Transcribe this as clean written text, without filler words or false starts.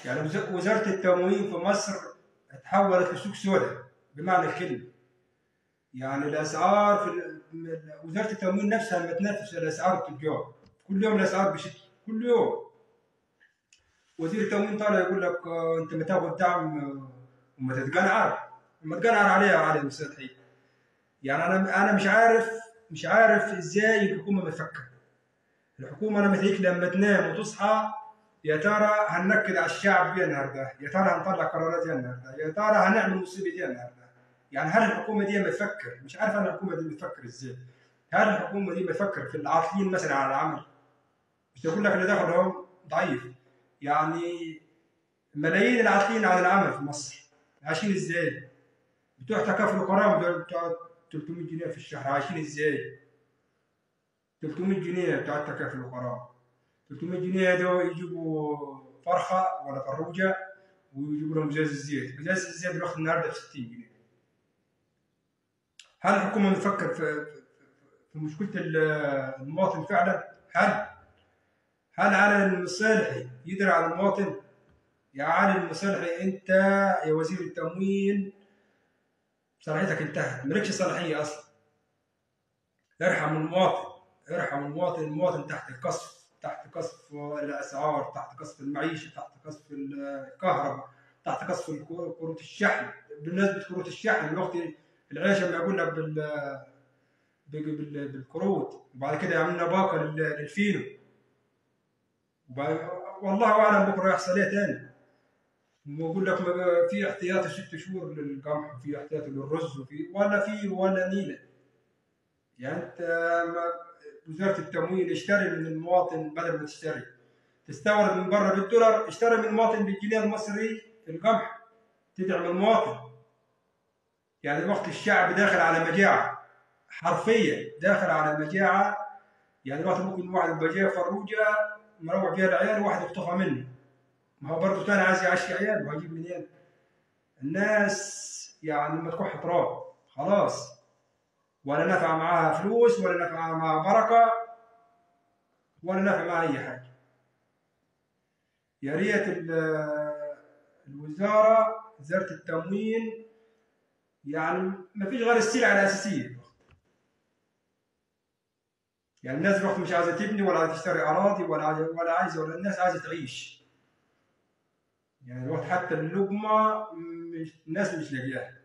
يعني وزارة التموين في مصر اتحولت لسوق سوداء بمعنى الكلمة. يعني الاسعار في وزارة التموين نفسها ما تنافس الاسعار التجار، كل يوم الاسعار بشكل، كل يوم. وزير التموين طالع يقول لك انت ما تاخذ دعم وما تتقنعر، وما تقنعر عليها على المصالحين. يعني انا مش عارف ازاي الحكومة ما تفكر. الحكومة انا مثلك لما تنام وتصحى يا ترى هننكد على الشعب بيه النهارده، يا ترى هنطلع قرارات يا النهارده، يا ترى هنعمل مصيبة دي النهارده. يعني هل الحكومة دي ما تفكر؟ مش عارف انا الحكومة دي بتفكر ازاي. هل الحكومة دي بتفكر في العاطلين مثلا على العمل؟ مش تقول لك اللي دخلهم ضعيف. يعني ملايين العاطلين على العمل في مصر عايشين ازاي؟ بتوع تكافل وكرامة بتوع 300 جنيه في الشهر عايشين ازاي؟ 300 جنيه بتوع التكافل وكرامة، 300 جنيه دول يجيبوا فرخة ولا فروجه ويجيبوا لهم ازاز الزيت، ازاز الزيت دلوقتي النهارده ب 60 جنيه. هل الحكومة بتفكر في مشكلة المواطن فعلا؟ هل علي المصالحي يدري على المواطن؟ يا علي المصالحي انت يا وزير التموين صلاحيتك انتهت، مالكش صلاحية اصلا. ارحم المواطن، ارحم المواطن، المواطن تحت القصف، تحت قصف الاسعار، تحت قصف المعيشة، تحت قصف الكهرباء، تحت قصف كروت الشحن. بالنسبة لكروت الشحن الوقت العيشة ما يقول لك بالكروت، وبعد كده عملنا باقه للفينو، والله اعلم بكره يحصل ايه تاني. ويقول لك في احتياطي 6 شهور للقمح، وفي احتياطي للرز، وفي ولا في ولا نيله. يعني انت وزارة التموين اشتري من المواطن بدل ما تشتري تستورد من بره بالدولار، اشتري من المواطن بالجنيه المصري القمح، تدعم المواطن. يعني الوقت الشعب داخل على مجاعة، حرفيا داخل على مجاعة. يعني الوقت ممكن واحد يبقى جاي فروجه مروح بيها العيال وواحد يخطفها منه، ما هو برضه تاني عايز يعيش عياله وهيجيب منين؟ الناس يعني ما تكح تراب خلاص، ولا نفع معاها فلوس، ولا نفع معاها بركة، ولا نفع معاها اي حاجة. يا ريت الوزارة، وزارة التموين، يعني ما فيش غير السلع الاساسية. يعني الناس دلوقتي مش عايزه تبني ولا عايزه تشتري اراضي ولا عايزه، ولا الناس عايزه تعيش. يعني الوقت حتى اللقمة مش الناس مش لاقياها.